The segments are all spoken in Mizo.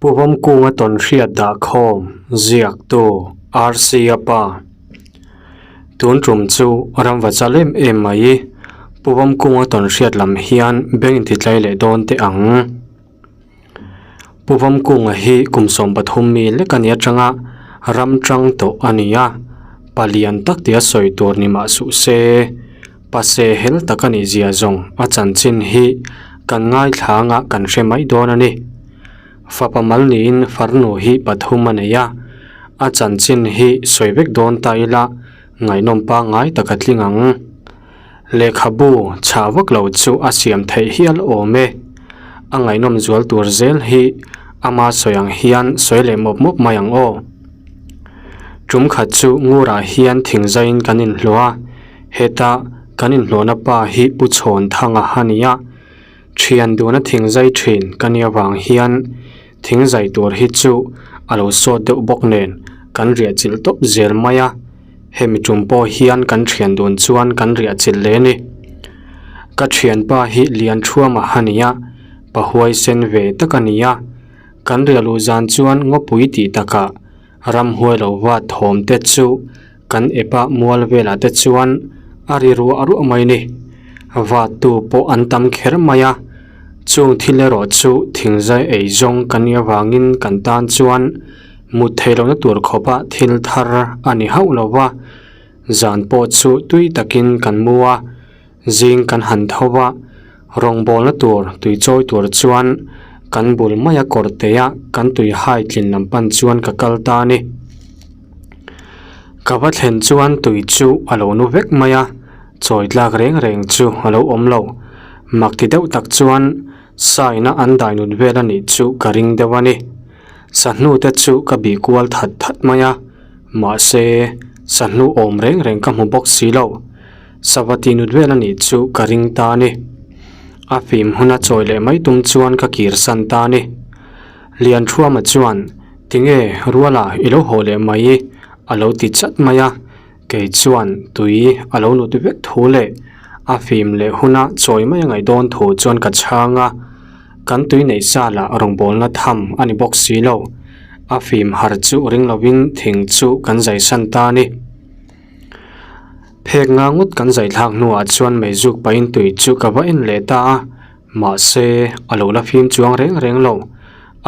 Pu Vawmkunga tawnhriat dahkhawm ziaktu RC a pa. Tun tum chu ramva chal em em mai. Pu Vawmkunga tawnhriat lam hian beng intitlai leh dawn teh ang. Pu Vawmkunga hi kum 13 mi lek a ni atanga ram tang tawh a ni a, palian tak tia sawi tur ni mah suh se. Pase hel tak a nih zia zawng a chanchin hi kan ngaithla anga kan hre mai dawn a ni. Fapa mal niin farnu hi pathum a nei a, a chanchin hi sawi vek dawn ta ila ngaihnawm pangngai tak a tling ang. Lehkhabu chhah vak lo chu a siam theih hial awm e. A ngaihnawm zual tur zel hi ama sawi ang hian sawi leh mawp mawp mai ang aw. Tum khat chu ngurah hian thingzaiin kan inhlawh a. Heta kan inhlawhna pa hi Pu Chhawn Thanga a ni a, thian duhna thingzai thin ka nih avang hian thingzai tur hi chu a lo sawt deuh bawk nen kan riah chilh tawp zel mai a, hemi tum pawh hian kan thian dun chuan kan riah chilh hle a ni. Ka thianpa hi Lianthuama a ni a, pa huaisen ve tak a ni a, kan riah luh zan chuan ngawpui tih takah Ramhuai lo va thawm te chu kan ep a mual velah te chuan a ri ruah ruah mai ni. Va tu pawh an tam kher mai a, chung thil erawh chu thingzai ei zawng kan nih avangin kan tan chuan mut theih lohna tur khawpa thil thar a ni hauh lo va, zan pawh chu tui takin kan mu a. Zing kan han tho va, rawngbawlna tur tui chawi tur chuan kan bul maia kawr teia kan tui hai tlin lam pan chuan ka kal ta a ni. Ka va thlen chuan tui chu a lo nu vek mai a, chawi tlak reng reng chu a lo awm lo. Mak ti deuh tak chuan saina an dai nut vel a nih chu ka ring deuh a ni. Sahnu te chu ka bih kual that that mai a, mahse sahnu awm reng reng ka hmu bawk si lo. Sava ti nut vel a nih chu ka ring ta a ni. A fim huna chawi leh mai tum chuan ka kir san ta a ni. Lianthuama chuan, Tinge Ruala i lo haw leh mai? a lo ti chat mai a. Kei chuan tui a lo nut vek thu leh a fim leh huna chawi mai a ngaih dawn thu chuan ka chhang a. Kan tui neih sa lah rawngbawlna tham a ni bawk si lo. A fim har chu ring lovin thing chu kan zai san ta a ni. Phek nga ngawt kan zai thlak hnuah chuan meizuk pahin tui chu ka va en leh ta a, mahse a lo la fim chuang reng reng lo.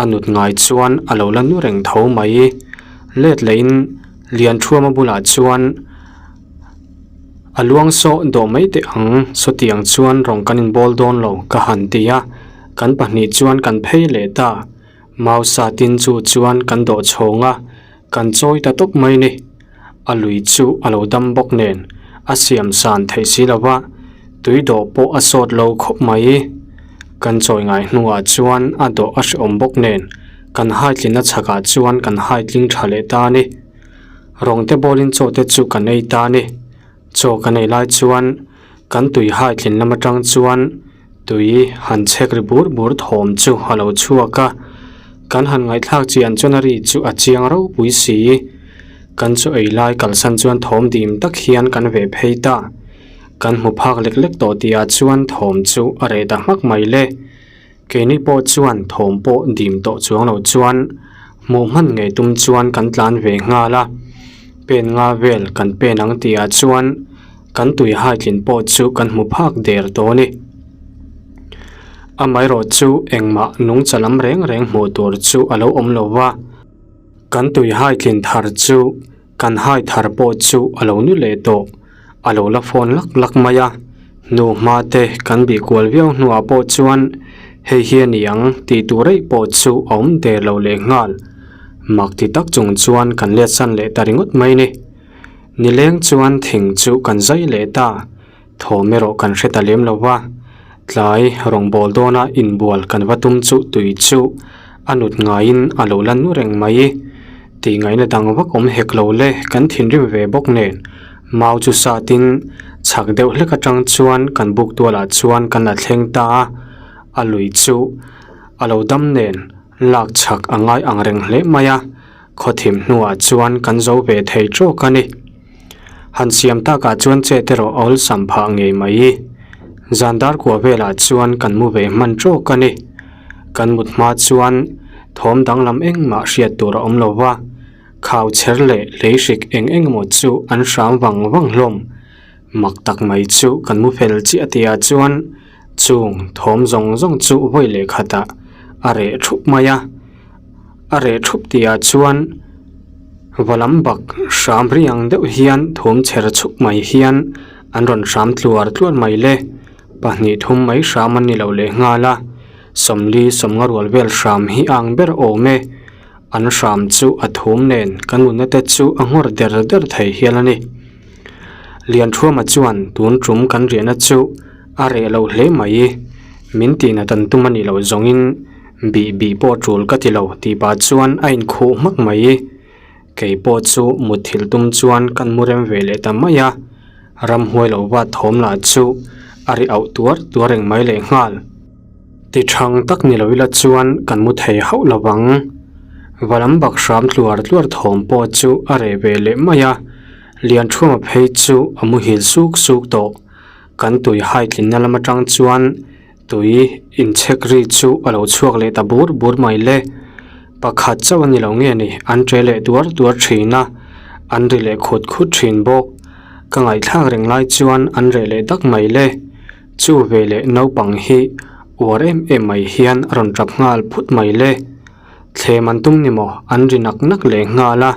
A nut ngai chuan a lo la nu reng tho mai. Let lehin Lianthuama bulah chuan a luang sawh dawh mai teh ang, sawtiang chuan rawng kan inbawl dawn lo ka han ti a, kan pahnih chuan kan phei leh ta. Mausa tin chu chuan kan dawh chhawng a, kan chawi ta tawp mai ni. A lui chu a lo dam bawk nen a siam san theih si lo va, tui dawh pawh a sawt lo khawp mai. Kan chawi ngai hnuah chuan a dawh a hrehawm bawk nen kan haitlinna chhakah chuan kan haitling tha leh ta a ni. Rawngte bawlin chaw te chu kan ei ta a ni. Chaw kan ei lai chuan kan tui haitlin lam atang chuan Tui han chhek ri bur bur thawm chu a lo chhuak a, kan han ngaihthlak chian chuan a ri chu a chiang ropui si. Kan chu ei lai kalsan chuan thawm dim tak hian kan veh phei ta. Kan hmu phak lek lek tawh tihah chuan thawm chu a reh ta hmak mai le. Keini pawh chuan thawm pawh dim tawh chuang lo chuan hmuh hman ngei tum chuan kan tlan ve nghal a. Pen nga vel kan pen ang tihah chuan. Kan tui haitlin pawh chu kan hmu phak der tawh a ni. Amaherawh chu engmah nungcha lam reng reng hmuh tur chu a lo awm lo va, kan tui haitlin thar chu kan hai thar pawh chu a lo nu leh tawh, a lo la fawn lak lak mai a. Hnu hma te kan bih kual viau hnuah pawh chuan hei hi a ni ang tih tur eih pawh chu a awm der lo leh nghal. Mak ti tak chung chuan kan let san leh ta ringawt mai ni. Nileng chuan thing chu kan zai leh ta, thawm erawh kan hre ta lem lo va. Tlai rawngbâwl dawna inbual kan va tum chu tui chu a nut ngaiin a lo la nu reng mai. Tih ngaihna dang vak awm hek lo le kan thinrim ve bawk nen mau chu satin chhak deuh hlek atang chuan kan buk tualah chuan kan la thleng ta a, a lui chu a lo dam nen lak chhak a ngai ang reng hle mai a. Khawthim hnuah chuan kan zo ve thei trawk a ni. Han siam takah chuan chet erawh a awlsam phah ngei mai. Zan dar kua velah chuan kan mu ve hman trawk a ni. Kan mut hma chuan Thawm danglam engmah hriat tur a awm lo va, khau chher leh lei hrik eng eng emaw chu an hram vang vang hlawm. Mak tak mai chu kan mu fel chiah tihah chuan chung thawm zawng zawng chu vawi leh khatah a reh thup mai a. A reh thup tihah chuan va lam bak hram ri ang deuh hian thawm chher chhuk mai hian an rawn hram tluar tluar mai le. Pahnih thum mai hram an ni lo leh nghal a, Sawmli sawmnga rual vel hram hi a ang ber awm e. An hram chu a thum nen ka nunna te chu a nghawr der der thei hial a ni. Lianthuama chuan tun tum kan riahna chu a reh lo hle mai. Min tihna tan tum a nih loh zawngin bih bih pawh tul ka ti lo tih pah chuan a inkhuh hmak mai. Kei pawh chu mutthilh tum chuan kan mu rem ve leh ta mai a, ramhuai lo va thawm lah chu a ri auh tuar tuar reng mai leh nghal. Ti thang tak ni lo ila chuan kan mu thei hauh lo vang. Va lam bak hram tluar tluar thawm pawh chu a reh ve leh mai a, Lianthuama phei chu a muhil suk suk tawh. Kan tui hai tlinna lam atang chuan Tui inchhek ri chu a lo chhuak leh ta bur bur mai le. Pakhat chauh a ni lo nge ni, an ṭe leh duar duar ṭhin a, an ri leh khut khut ṭhin bawk. Ka ngaihthlak reng lai chuan an reh leh dak mai le. Chu ve leh naupang hi uar em em mai hian a rawn ṭap nghal phut mai le. Thlem an tum ni maw, an ri nak nak leh nghal a.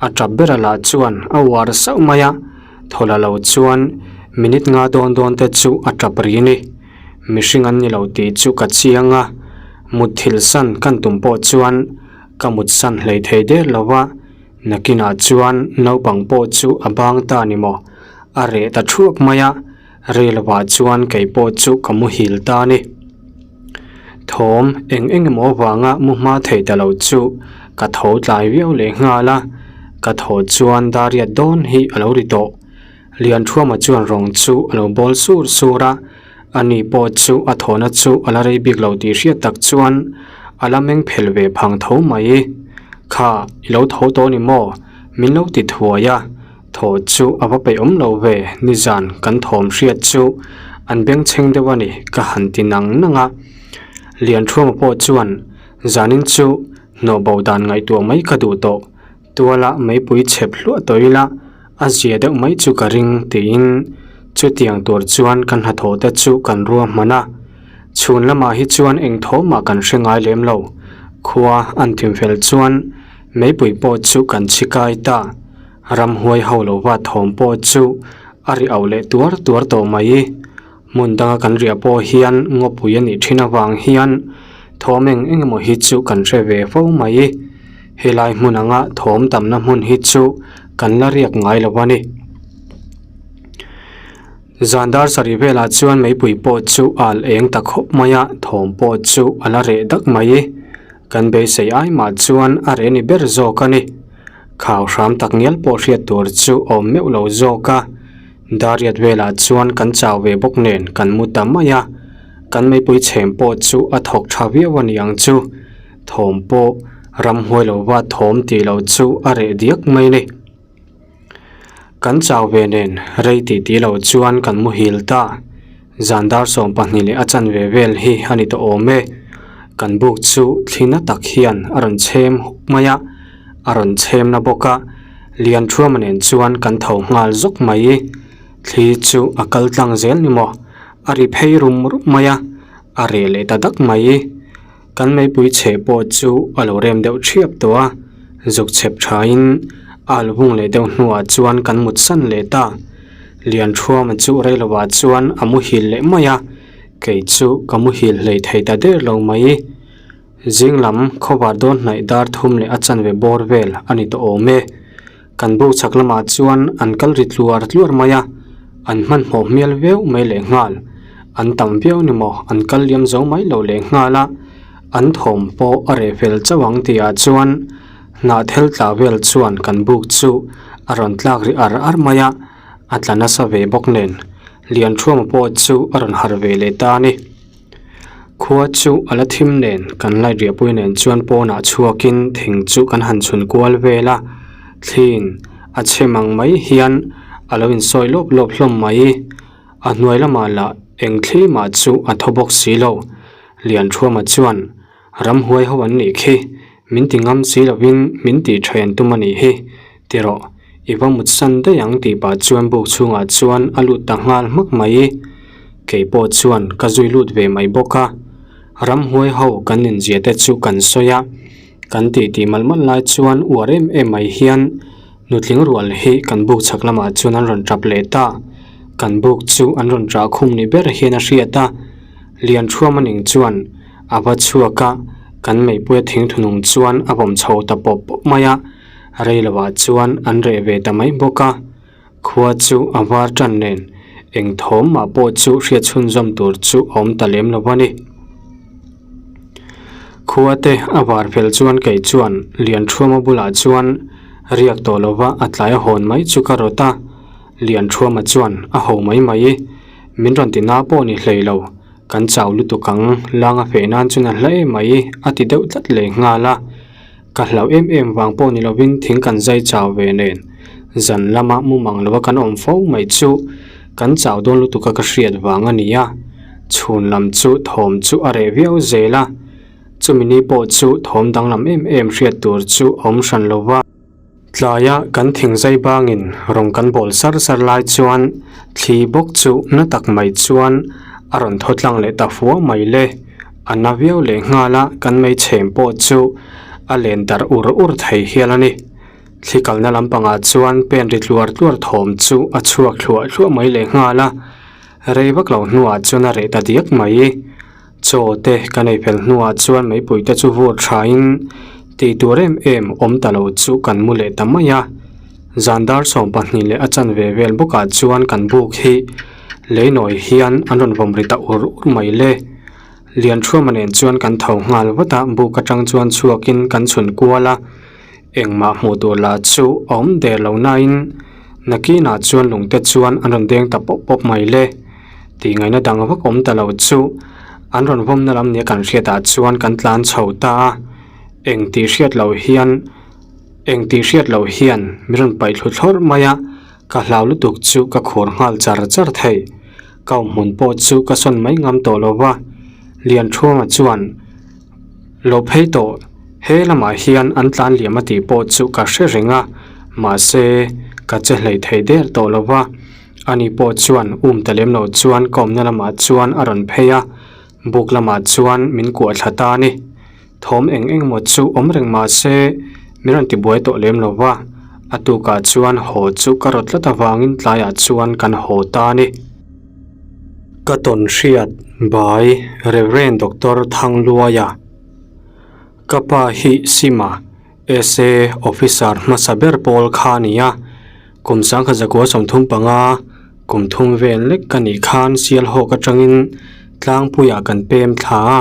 A ṭap bera lah chuan a uar sauh mai a, thaw la lo chuan minute nga dawn dawn te chu a ṭap ri ni. Mihring an ni lo tih chu ka chiang a, mutthilh san kan tum pawh chuan ka mut san hlei thei der lo va, nakinah chuan naupang pawh chu a bang ta ni maw, a reh ta thuak mai a, rei lovah chuan kei pawh chu ka muhil ta a ni. Thawm eng eng emaw avanga mu hma thei ta lo chu ka tho tlai viau leh nghal a, ka thaw chuan dariat dawn hi a lo ri tawh. Lianthuama chuan rawng chu a lo bawl sur sur a, ani pawh chu a thawhna chu a la rei bik lo tih hriat tak chuan a la meng phel ve phang tho mai. Kha, i lo tho tawh ni maw? Min lo ti thuai a. Thaw chu a va peih awm lo ve, nizan kan thawm hriat chu an bengchheng deuh a ni ka han ti nang nang a. Lianthuama pawh chuan zanin chu hnawh bo dan ngaihtuah mai ka duh tawh, tuala meipui chhep hluah tawh ila a zia deuh mai chu ka ring tiin chutiang tur chuan kan hnathawh te chu kan ruahman a. Chhun lamah hi chuan eng thawmah kan hre ngai lem lo, khua an thimfel chuan meipui pawh chu kan chhi kai ta. Ramhuai ho lo va thawm pawh chu a ri auh leh tuar tuar tawh mai. Hmun danga kan riah pawh hian ngawpui a nih thin avang hian thawm eng eng emaw hi chu kan hre ve fo mai. Helai hmun anga thawm tamna hmun hi chu kan la riak ngai lo a ni. Zan dar sarih velah chuan meipui pawh chu al eng ta khawp mai a, thawm pawh chu a la reh dak mai. Kan beisei ai mah chuan a reh ni ber zawk a ni. Khau hram tak ngial pawh hriat tur chu awm meuh lo zawk a, Dariat velah chuan kan chau ve bawk nen kan mu ta mai a, kan meipui chhem pawh chu a thawk tha viau a ni ang chu, thawm pawh ramhuai lova thawm tih loh chu a reh diak mai ni. Kan chau ve nen rei tih tih loh chuan kan muhil ta. Zan dar 12 leh a chanve vel hi a ni tawh awm e. Kan buk chu thli na tak hian a rawn chhem huk mai a, a rawn chhem na bawk a, Lianthuama nen chuan kan tho nghal zawk mai. Thli chu a kal tlang zel ni maw? A ri phei rum rum mai a, a reh leh ta dak mai. Kan meipui chhe pawh chu a lo rem deuh thiap tawh a, zuk chhep thain a al vung leh deuh hnuah chuan kan mut san leh ta. Lianthuama chu reilovah chuan a muhil leh mai a, kei chu ka muhil hlei thei ta der lo mai. Zing lam khawvar dawn hnaih dar thum leh a chanve bawr vel a ni tawh awm e. Kan bo chhak lamah chuan an kal ri tluar tluar mai a, an hmanhmawh hmel viau mai leh nghal. An tam viau ni maw, an kal liam zo mai lo leh nghal a, an thawm pawh a reh fel chauh ang tihah chuan hnahthel tla vel chuan kan buk chu a rawn tlak ri ar ar mai a, a tla nasa ve bawk nen Lianthuama pawh chu a rawn harh ve leh ta a ni. Khua chu a la thim nen kan light riahpui nen chuan pawnah chhuakin thing chu kan han chhun kual vel a, thliin a chhem ang mai hian a lo insawi lawp lawp hlawm mai. A hnuai lamah lah eng thli mah chu a thaw bawk si lo. Lianthuama chuan. Ramhuai ho an nih khi, min ti ngam si lovin min tih tha an tum a nih hi, ti rawh, i va mut san daih ang tih pah chuan buk chhungah chuan a lut ta nghal hmak mai. Kei pawh chuan ka zui lut ve mai bawk a, ramhuai ho kan inzia te chu kan sawi a, kan tih tih malh malh lai chuan uar em em mai hian nutling rual hi kan buk chhak lamah chuan an rawn tap leh ta, kan buk chu an rawn ṭah khum ni ber hian a hriat a. Lianṭhuam a ning chuan a va chhuak a, kan meipuia thingthunung chuan a vawm chho ta pawp pawp mai a, rei lovah chuan an reh ve ta mai bawk a. Khua chu a var ṭan nen eng thawm mah pawh chu hriat chhunzawm tur chu a awm ta lem lo a ni. Khua te a var fel chuan kei chuan Lianṭhuama bulah chuan riak tawh lova a tlai a hawn mai chu ka rawt a, Lianṭhuama chuan a ho mai mai. Min rawn ti na pawh ni hlei lo, kan chau lutuk ang, lang a feh nan chuan a hla em mai a ti deuh tlat leh nghal a. Ka hlauh em em vang pawh ni lovin thing kan zai chau ve nen, zan lama mu mang lova kan awm fo mai chu kan chau dawn lutuk a ka hriat vang a ni a. Chhun lam chu thawm chu a reh viau zel a, chumi ni pawh chu thawm danglam em em hriat tur chu a awm hran lo va. Tlaia kan thingzai bangin rawng kan bawl sar sar lai chuan thli bawk chu na tak mai chuan a rawn thaw tlang leh ta fua mai le. A na viau leh nghal a, kan meichhem pawh chu a len darh ur ur thei hial a ni. Thli kalna lampangah chuan pen ri tluar tluar thawm chu a chhuak thluah thluah mai leh nghal a, rei vak lo hnuah chuan a reh ta diak mai. Chaw te kan ei fel hnuah chuan meipui te chu vur thain tih tur em em awm ta lo chu kan mu leh ta mai a. Zan dar 12 leh a chanve vel bawkah chuan kan buk hi leinawi hian an rawn vawm ri ta ur ur mai le. Lianṭhuama nen chuan kan tho nghal vat a, buk atang chuan chhuakin kan chhun kual a. Engmah hmuh tur lah chu a awm der lo nain nakinah chuan lungte chuan an rawn deng ta pawp pawp mai le. Tih ngaihna dang vak awm ta lo chu an rawn vawmna lam nia kan hriatah chuan kan tlan chho ta a, eng tih hriat loh hian eng tih hriat loh hian min rawn paih thlu thlawrh mai a, ka hlau lutuk chu ka khur nghal char char thei. Ka awmhmun pawh chu ka sawn mai ngam tawh lo va, Lianṭhuama chuan Lo phei tawh, he lamah hian an tlan liam a tih pawh chu ka hre reng a, mahse ka che hlei thei der tawh lo va. Ani pawh chuan um ta lem lo chuan ka awmna lamah chuan a rawn phei a, buk lamah chuan min kuah thla ta a ni. Thawm eng eng maw chu awm reng mahse min rawn tibuai tawh lem lo va, a tukah chuan haw chu ka rawt tlat avangin tlaiah chuan kan haw ta a ni. Ka tawn hriat by Rev Doctor Thangluaia. Ka pa hi Sima, SA Officer hmasa ber pawl kha a ni a, kum 1935, kum thum vel lek ka nih khan Sialhawk atangin Tlangpuiah kan pem thla a.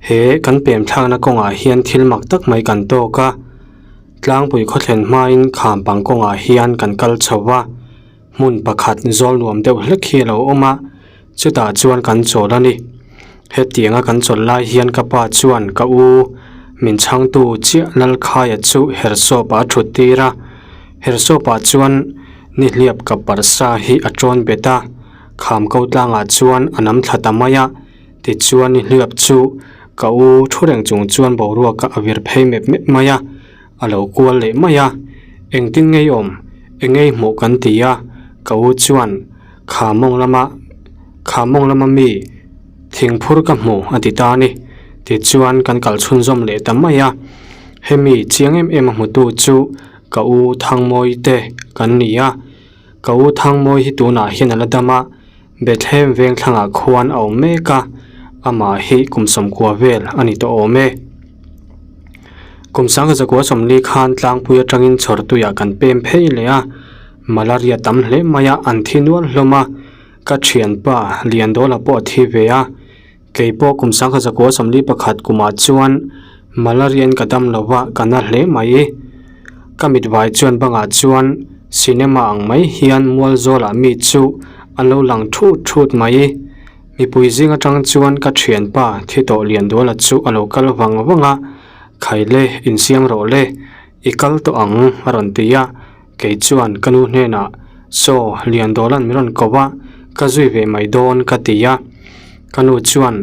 He kan pem thlakna kawngah hian thil mak tak mai kan tawk a, Tlangpui khawthlen hmain Khampang kawngah hian kan kal chho va. Hmun pakhat zawl nuam deuh hlek hi a lo awm a, chutah chuan kan chawl a ni. Hetianga kan chawl lai hian ka pa chuan ka u min chhangtu chiah Lalkhaia chu Hersawp-ah a thut tir a, Hersawp-ah chuan nihliap ka parsa hi a tawn bet a, kham ko tlangah chuan a nam thla ta mai a, tichuan nihliap chu ka u thu reng chung chuan boruakah a vir phei mep mep mai a. A lo kual leh mai a, engtin ngei awm, eng ngei hmuh kan ti a, ka u chuan kha mawng lama kha mawng lama mi thingphur ka hmu a ti ta a ni. Tichuan kan kal chhunzawm leh ta mai a, hemi chiang em em a hmutu chu ka u Thangmawi te kan ni a, ka u Thangmawi hi tunah hian a la dam a, Bethlehem veng thlangah khuan a awm mek a, amah hi kum 90 vel a ni tawh awm e. Kum 1940 khan tlangpui atangin chhawrtuiah kan pem phei leh a, malaria tam hle mai a, an thi nual hlawm a, ka thianpa Liandawla pawh a thi ve a, kei pawh kum 1941 kumah chuan malaria in ka dam lo va, ka na hle mai. Ka mitvai chuan bangah chuan cinema ang mai hian mual zawlah mi chu an lo lang thut thut mai. Mipui zing atang chuan ka thianpa thi tawh Lianduala chu a lo kal vang vang a, Khaile, insiam rawh le, i kal tawh ang a rawn ti a, kei chuan ka nu hnenah, Saw, Lianduala'n min rawn ko a, ka zui ve mai dawn ka ti a. Ka nu chuan,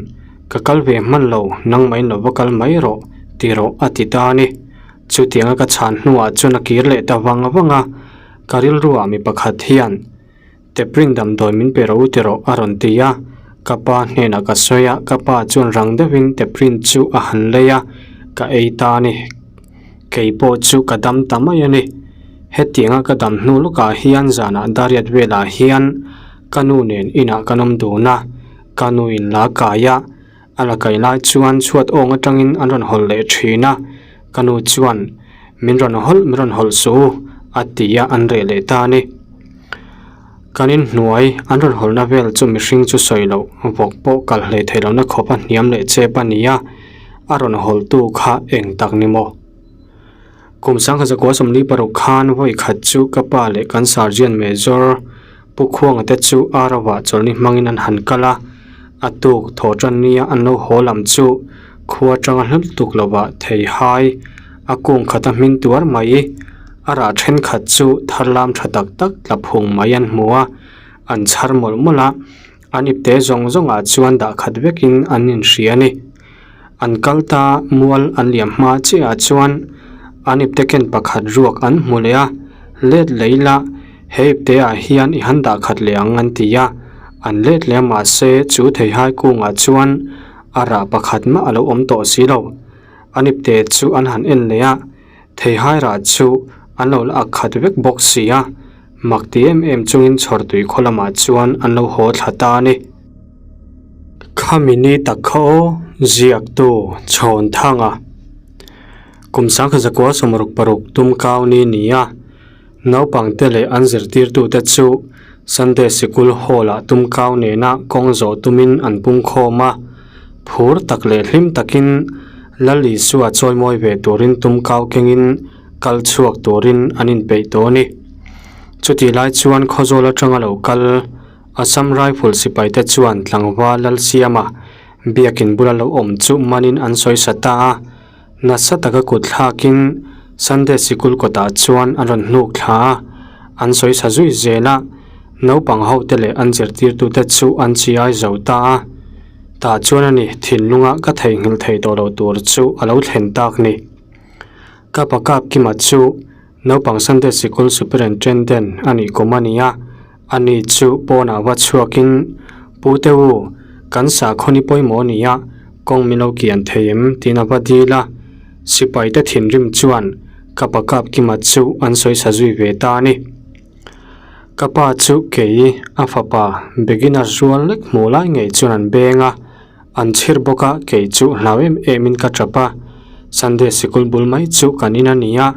Ka kal ve hman lo, nangmahin lo va kal mai rawh, ti rawh a ti ta a ni. Chutianga ka chhan hnuah chuan a kir leh ta vang vang a, ka rilruah mi pakhat hian, Teprin damdawi min pe rawh u ti rawh a rawn ti a, ka pa hnenah ka sawi a, ka pa chuan rang deuhin teprin chu a han lei a, ka ei ta a ni. Kei pawh chu ka dam ta mai a ni. Hetianga ka dam hnu lawkah hian zanah dariat velah hian ka nu nen inah kan awm dun a, ka nu in la kai a, a la kai lai chuan chhuat awng atangin an rawn hawlh leh thin a, ka nu chuan min rawn hawlh min rawn hawlh suh u a ti a an reh leh ta a ni. Kan inhnuai an rawn hawlhna vel chu mihring chu sawi loh vawk pawh kal hlei theih lohna khawp a hniam leh chep a ni a, a rawn hawlhtu kha eng tak ni maw? Kum sangha zakua 46 khan vawi khat chu ka pa leh kan Sergeant Major Pu Khuanga te chu Aravah chawlhni hmangin an han kal a, a tuk thaw tan nia an lo haw lam chu khua atanga hla lutuk lovah thei hai a kung khat a hmin tuar mai. A rah thenkhat chu thar lam tha tak tak tla phung mai an hmu a, an chhar mawlh mawlh a, an ipte zawng zawngah chuan dah khat vekin an inhria a ni. An kal ta mual an liam hma chiahah chuan an ipte ken pakhat ruak an hmu leh a, let lei la he ipte ah hian i han dah khat leh ang an ti a, an let leh a mahse chu theihai kungah chuan a rah pakhat mah a lo awm tawh si lo. An ipte chu an han en leh a, theihai rah chu an lo la ak khat vek bawk si a, mak ti em em chungin chhawrtui khaw lamah chuan an lo haw thla ta a ni. Khami ni tak kha aw, ziaktu Chhawnthanga. Kum 1966 tum kau ni ni a, naupangte leh an zirtirtute chu Sunday Sikul Hall-ah tum kau nena kawng zawh tumin an pungkhawm a, phur tak leh hlim takin Lal Isua chawimawi ve turin tum kau kengin kal chhuak turin an inpeih tawh a ni. Chutih lai chuan Khawzawl atanga lo kal. Assam Rifle sipaite chuan tlangval Lalsiama biakin bula lo awm chu manin an sawi sa ta a, nasa taka kut thlakin Sunday sikul kawtah chuan an rawn hnuk thla a, an sawi sa zui zel a, naupang hote leh an zirtirtute chu an chiai zo ta a, tah chuan a ni thinlunga ka theihnghilh thei tawh lo tur chu a lo thlen tak ni. Ka pa Kapkima chu naupang Sunday sikul Superintendent a nih kum a ni a, Ani chu pawnah va chhuakin, Pu te u, kan sakhaw ni pawimawh a ni a, kawng min lo kian thei em? tiin a va dil a. Sipaite thinrim chuan ka pa Kapkima chu an sawi sa zui ve ta a ni. Ka pa chu kei, a fapa, beginner rual lek hmuh lai ngei chuan an beng a, an chhir bawk a, kei chu hlau em emin ka tap a. Sunday sikul bul mai chu kan in a ni a,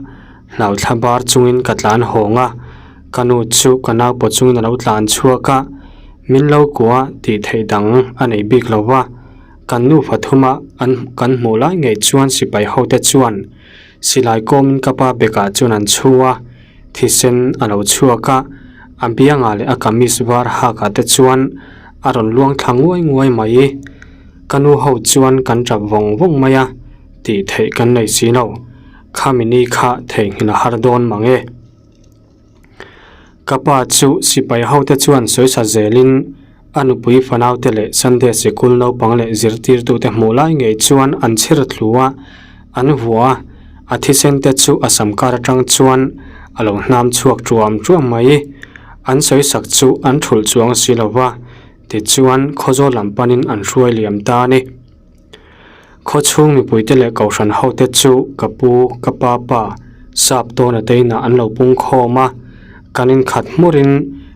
hlau thla bar chungin ka tlan hawng a. Ka nu chu ka nau pawh chungin a lo tlan chhuak a, min lo kuah tih theih dang a nei bik lo va. Kan nu pathuma an kan hmuh lai ngei chuan sipai hote chuan silai kawmin ka pa bekah chuan an chhu a, thisen a lo chhuak a, a biangah leh a kamis var hakah te chuan a rawn luang thla nguai nguai mai. Ka nu ho chuan kan tap vawng vawng mai a, tih theih kan nei si lo. Khami ni kha theihnghilh a har dawn mang e. Ka pa chu sipai hote chuan sawisa zelin a nupui fanaute leh Sunday sikul naupang leh zirtirtute hmuh lai ngei chuan an chhir thlu a, an vuah a, a thisen te chu a sam kar atang chuan a lo hnam chhuak tuam tuam mai. An sawisak chu an thulh chuang si lo va, tichuan Khawzawl lam panin an hruai liam ta a ni. Khaw chhung mipuite leh kohhran hote chu ka pu, ka pa pa, sap tawn a teinah an lo pung khawm a, kan inkhat hmurin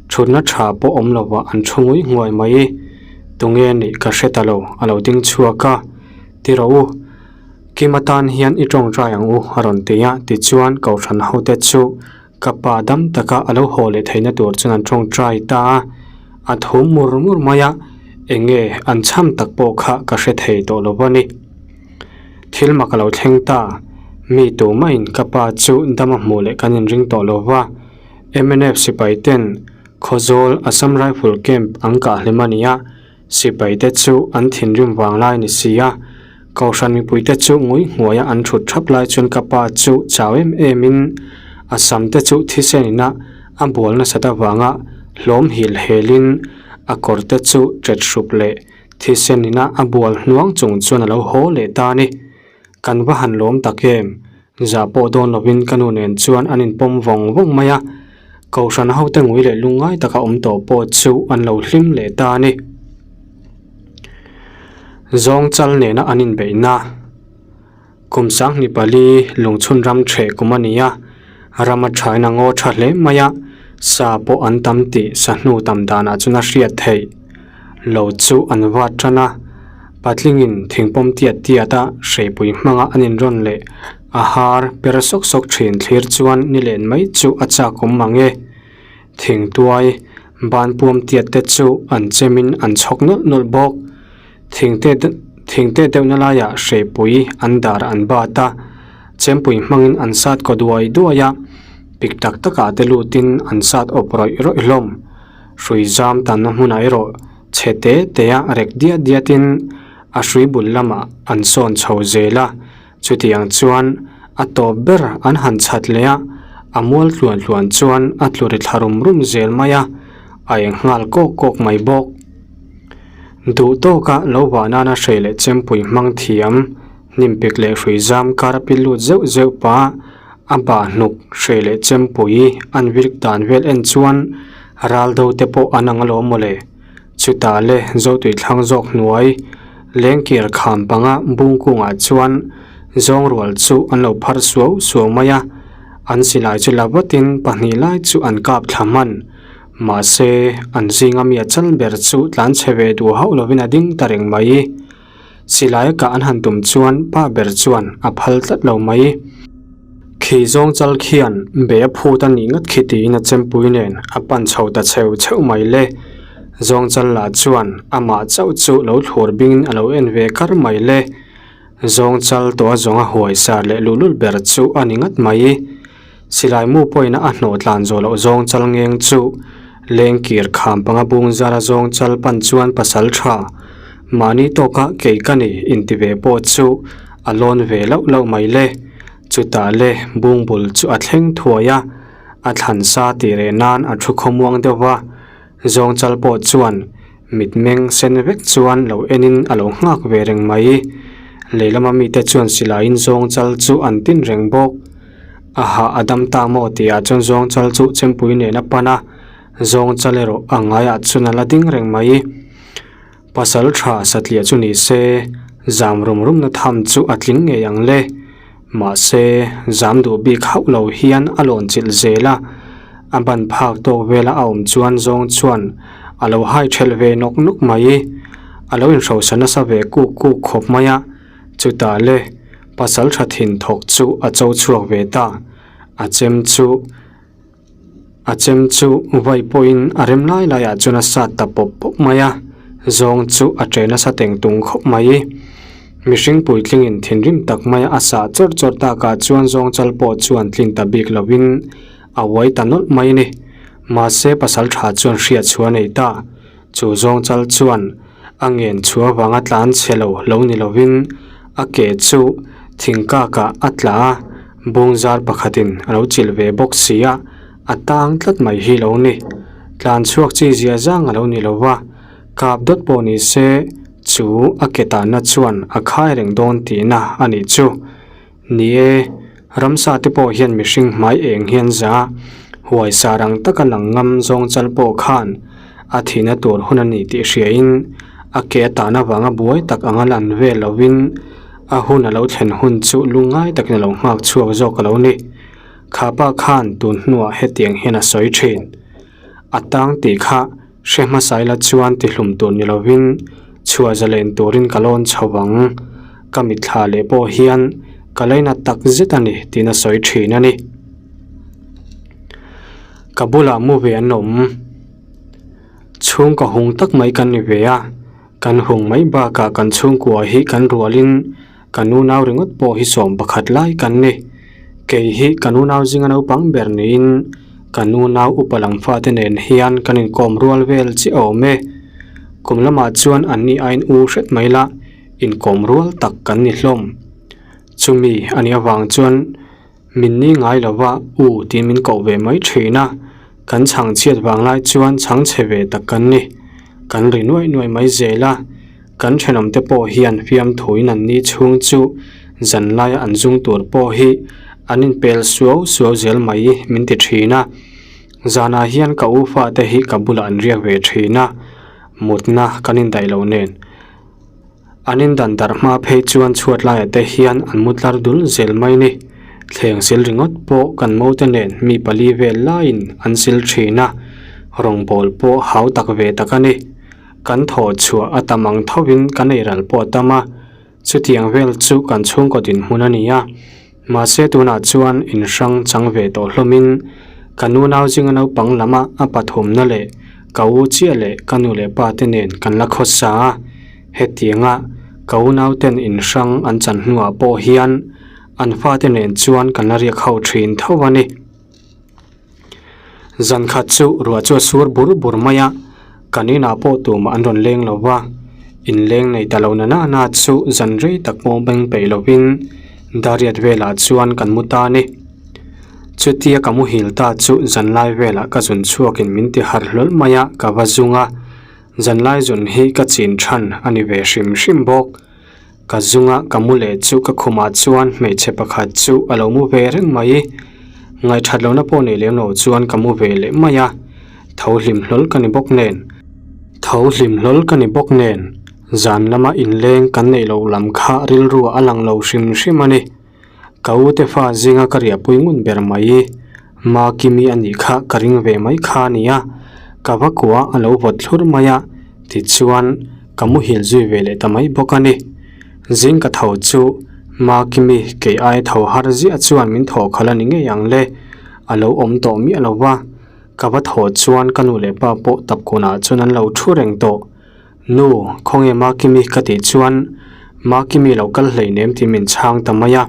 thutna tha pawh awm lovah an thu ngui nghuai mai. Tunge nih ka hre ta lo, a lo ding chhuak a, Ti rawh u, Kim atan hian i tawngtai ang u a rawn ti a, tichuan kohhran hote chu Ka pa dam taka a lo haw leh theihna tur chuan an tawngtai ta a, a thu mur mur mai a, eng nge an chham tak pawh kha ka hre thei tawh lo a ni. Thil mak a lo thleng ta, mi tumah-in ka pa chu dam a hmuh leh kan inring tawh lo va, mnf sipai ten Khawzawl Assam Rifle Camp an kah hlim a ni a, sipai te chu an thinrim vang lai ni si a, Kohhran mipuite chu ngui hnuaia an thut thap lai chuan ka pa chu chau em emin a sam te chu thisen ina a bual nasat avanga hlawm hil helin a kawr te chu tet hrup leh Thisen ina a bual hnuang chung chuan a lo haw leh ta a ni. Kan va han lawm tak em? Zah pawh dawn lovin ka nu nen chuan an inpawm vawng vawng mai a. Kohhran hote ngui leh lungngai taka awm tawh pawh chu an lo hlim leh ta a ni. Zawng chal nena an inbeihna. Kum 2004 lungchhun ram ṭheh kum a ni a, ram a ṭhain a ngaw ṭha hle mai a, sa pawh an tam tih sa hnu tam danah chuan a hriat theih lo chu an vat ṭan a, patlingin thingpawm tiat tiat a hreipui hmanga an inrawn leh a har per sawk sawk ṭhin thlir chuan ni len mai chu a chak awm mang e. Thingtuai banpuam tiat te chu an chemin an chhawk nawlh nawlh bawk. Thingte thingte deuhna laiah hreipui an dar an bat a, chempui hmangin an sat kaw duai duai a, pik tak takah te lutin an sat awp rawih rawih hlawm. Hrui zam tanna hmunah erawh chhe te te a rek diat diatin a hrui bul lamah an sawn chho zel a, chutiang chuan a tawp ber an han chhat leh a, a mual tluan tluan chuan a tlu ri thla rum rum zel mai a, a eng nghal kawk kawk mai bawk. Duh tawka lo vah nana hrei leh chempui hmang thiam, hnimpik leh hrui zam kar a pil lut zeuh zeuh pah a bah hnuk hrei leh chempui an virk dan vel en chuan ral do te pawh an ang alawm mawle. Chutah le Zotui thlang zawk hnuai lengkir kham panga bung kungah chuan zawng rual chu an lo phar suau suau mai a, an silai chu la vatin pahnih lai chu an kap thla hman. Mahse, an zinga mi a chal ber chu tlan chhe ve duh hauh lovin a ding ta reng mai. Silai a kah an han tum chuan pa ber chuan a phal tlat lo mai. Khi zawng chal khian be a phut a nih ngat khi tiin a chempui nen a pan chho ta cheu cheu mai le. Zawng chal lah chuan amah chauh chu lo thlur bingin a lo en ve kar mai le. Zawng chal tawh a zawng a huai sar leh luhlul ber chu a ni ngat mai. Silai mu pawhin a hnawh tlan zawh loh zawng chal ngeng chu lengkir kham panga bung zara zawng chal pan chuan pasal tha mahni tawka kei ka ni inti ve pawh chu a lawn ve loh loh mai le. Chutah le bung bul chu a thleng thuai a, a thlan sa tih reh nan a thu khawmuang deuh va, zawng chal pawh chuan mitmeng sen vek chuan lo enin a lo nghak ve reng mai. Leilama mite chuan silaiin zawng chal chu an tin reng bawk. A hah a dam ta maw tihah chuan zawng chal chu chempui nen a pan a, zawng chal erawh a ngaiah chuan a la ding reng mai. Pasal tha satliah chu ni se, zam rum rumna tham chu a tling ngei ang le. Mahse, zam duh bik hauh lo hian a lawn chilh zel a, a ban phak tawk vela a awm chuan zawng chuan a lo hai thelh ve nawk nawk mai. A lo inhrosa nasa ve kuk kuk khawp mai a. Chutah le, pasal tha thin thawk chu a cho chhuak ve ta. A chem chu, a chem chu vai pawhin a rem lai laiah chuan a sat ta pawp pawp mai a, zawng chu a che nasa teng tung khawp mai. Mihring puitlingin thinrim tak maia a sah chawrh chawrh takah chuan zawng chal pawh chuan tlin ta bik lovin a uai ta nawlh mai a ni. Mahse pasal tha chuan hriat chhuah a nei ta. Chu zawng chal chuan a ngen chhu avanga tlan chhe lo lo ni lovin a ke chu thingkakah a tla a, bung zar pakhatin a lo chilh ve bawk si a, a tang tlat mai hi lo ni. Tlan chhuak chi zia zang a lo ni lo va, kap dawt pawh ni se chu a ke tanna chuan a khai reng dawn tihna a nih chu. Ni e, ramsa te pawh hian mihring hmai eng hian za, huaisa rang taka lang ngam zawng chal pawh khan a thihna tur hun a ni tih hriain a ke a tan avanga buai tak anga lan vel lovin a hun a lo thlen hun chu lungngai takin a lo nghak chhuak zawk a lo ni. Kha pa khan tun hnuah hetiang hian a sawi thin. A tang tih kha hre hmasa ila chuan tihlum tur ni lovin chhuah zalen turin ka lawn chho vang. Ka mitthla leh pawh hian ka laina tak zet a ni tiin a sawi thin a ni. Ka bulah mu ve an awm. Chhungkaw hung tak mai kan ni ve a, kan hung mai bakah kan chhungkua hi kan rualin Ka nunau ringawt pawh hi sawm pakhat lai kan ni. Kei hi ka nunau zinga naupang ber niin ka nunau upa lam fate nen hian kan inkawm rual vel chiah awm e. Kum lamah chuan anni aiin u hret mai la, inkawm rual tak kan ni hlawm. Chumi a nih avang chuan Min ni ngai lo va, u tiin min koh ve mai thin a, kan chhang chhiat vang lai chuan chhang chhe ve tak kan ni. Kan ri nuaih nuaih mai zel a. Kan thenawmte pawh hian fiamthuin an ni chhung chu zanlaia an zung tur pawh hi an inpel suau suau zel mai min ti thin a. Zanah hian ka u fate hi ka bulah an riak ve thin a, mutna kan indaih loh nen. An indan darh hma phei chuan chhuat laiah te hian an mu tlar dul zel mai ni. Thleng sil ringawt pawh kan mote nen mi pali vel laiin an sil thin a, rawngbawl pawh hau tak ve tak a ni. Kan thawh chhuah a tam ang thovin kan ei ral pawh a tam a, chutiang vel chu kan chhungkaw dinhmun a ni a. Mahse tunah chuan inhrang chang ve tawh hlawmin ka nu nau zinga naupang lama a pathumna leh ka u chiah leh ka nu leh pa te nen kan la khawsa a, hetianga ka u nau ten inhrang an chan hnuah pawh hian an fate nen chuan kan la riak ho thin tho a ni. Zan khat chu ruah chu a sur bur bur mai a, kan inah pawh tumah an rawn leng lo va, inleng nei ta lo na na na chu zan rei tak pawh beng peih lovin dariat velah chuan kan mu ta a ni. Chutia ka muhil ta chu zanlai velah ka zun chhuakin min ti harh hlawl mai a, ka va zung a, zanlai zun hi ka chin than a ni ve hrim hrim bawk. Ka zunga ka mu leh chu ka khumah chuan hmeichhe pakhat chu a lo mu ve reng mai. Ngaihthat lohna pawh nei lem lo chuan ka mu ve leh mai a, tho hlim hlawl ka ni bawk nen. Tho hlim hlawl ka ni bawk nen, zan lama inleng kan neih loh lam kha rilru a lang lo hrim hrim a ni. Ka u te fa zinga ka riahpui ngun ber mai. Makimi a nih kha ka ring ve mai kha a nia, ka va kuah a lo vawt thlur mai a, tichuan ka muhil zui ve leh ta mai bawk a ni. Zing ka tho chu Makimi kei aia tho har ziah chuan min thawh khalh a ni ngei ang le, a lo awm tawh miah lo va, ka va thawh chuan ka nu leh pa pawh tapkunah chuan an lo thu reng tawh. Nu, khawnge Makimi ka tih chuan Makimi lo kal hleinem tih min chhang ta mai a.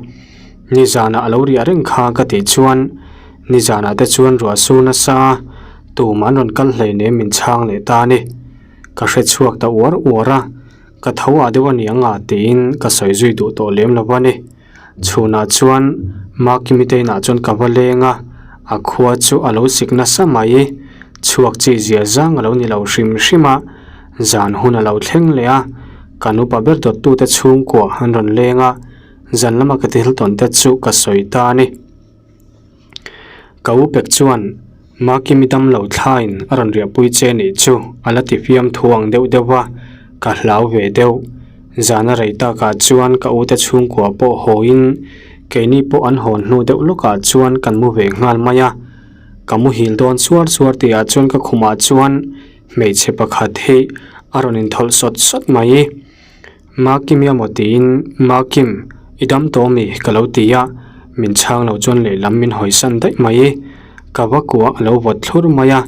Nizanah a lo riah reng kha ka tih chuan nizanah te chuan ruah sur nasa a, tumah an rawn kal hleinem min chhang leh ta a ni. Ka hre chhuak ta uar uar a, ka tho ah deuh a ni ang a tiin ka sawi zui duh tawh lem lo a ni. Chhunah chuan Makimi te inah chuan ka va leng a, a khua chu a lo sik nasa mai. Chhuak chi zia zang a lo ni lo hrim hrim a, zan hun a lo thleng leh a, kan upa ber dawttute chhungkua an rawn leng a, zan lama ka thil tawn te chu ka sawi ta a ni. Ka u pek chuan Makimi dam lo thlain a rawn riahpui che nih chu a la ti fiam thu ang deuh deuh va, ka hlau ve deuh. Zana rei takah chuan ka ute chhungkua pawh hawiin keini pawh an hawn hnu deuh lawkah chuan kan mu ve nghal mai a. Ka muhil dawn suar suar tihah chuan ka khumah chuan hmeichhe pakhat hi a rawn inthawlh sawt sawt mai. Makim i amaw tiin, Makim, i dam tawh mi? ka lo ti a, min chhang lo chuan lehlam min hawisan daih mai. Ka va kuah a lo vawt thlur mai a,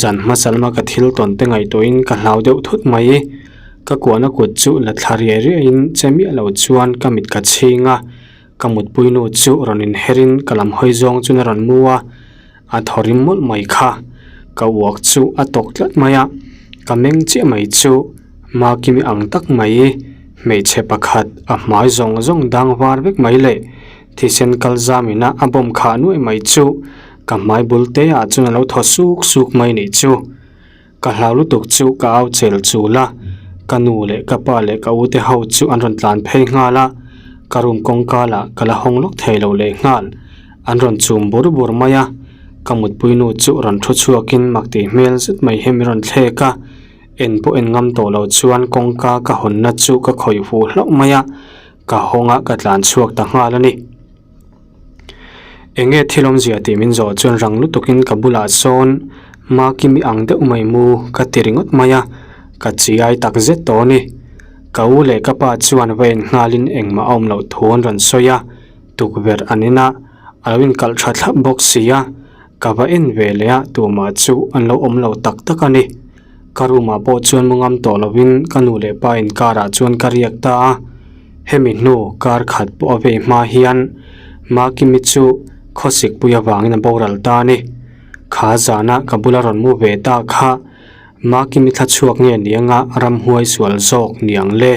zan hmasa lama ka thil tawn te ngaihtuahin ka hlau deuh thut mai. Ka kuahna kut chu la thla riai riaiin che miah lo chuan ka mit ka chhing a, ka mutpui nu chu rawn inherin ka lam hawi zawng chuan a rawn mu a. A thaw rim mawlh mai kha, ka uak chu a tawk tlat mai a, ka meng chiah mai chu Makimi ang tak mai hmeichhe pakhat a hmai zawng zawng dang var vek mai leh thisen kal zamina a bawm khah nuaih mai chu ka hmai bul te ah chuan a lo thaw suk suk mai nih chu. Ka hlau lutuk chu ka au chel chul a, ka nu leh ka pa leh ka ute ho chu an rawn tlan phei nghal a, ka room kawngka lah ka la hawng lawk thei lo leh nghal. An rawn chum bur bur mai a, ka mutpui nu chu rawn thu chhuakin mak tih hmel zet mai hi min rawn thlek a, en pawh en ngam tawh lo chuan kawngka ka hawnna chu ka khawih fuh hlauh mai a, ka hawng a ka tlan chhuak ta nghal a ni. Eng nge thil awmzia tih min zawh chuan rang lutukin ka bulah sawn Makimi ang deuh mai mu ka ti ringawt mai a, ka chiai tak zet tawh a ni. Ka u leh ka pa chuan va en nghalin engmah a awm loh thu an rawn sawi a, tukverh an en a, a lo inkalh tha thlap bawk si a, ka va en ve leh a tumah chu an lo awm lo tak tak a ni. Ka room ah pawh chuan mu ngam tawh lovin ka nu leh pa inkarah chuan ka riak ta a, hemi hnu kar khat pawh a vei hma hian Makimi chu khawsik pui avangin a boral ta a ni. Kha zana ka bula rawn mu ve ta kha Makimi thla chhuak nge nianga ramhuai sual zawk niang le.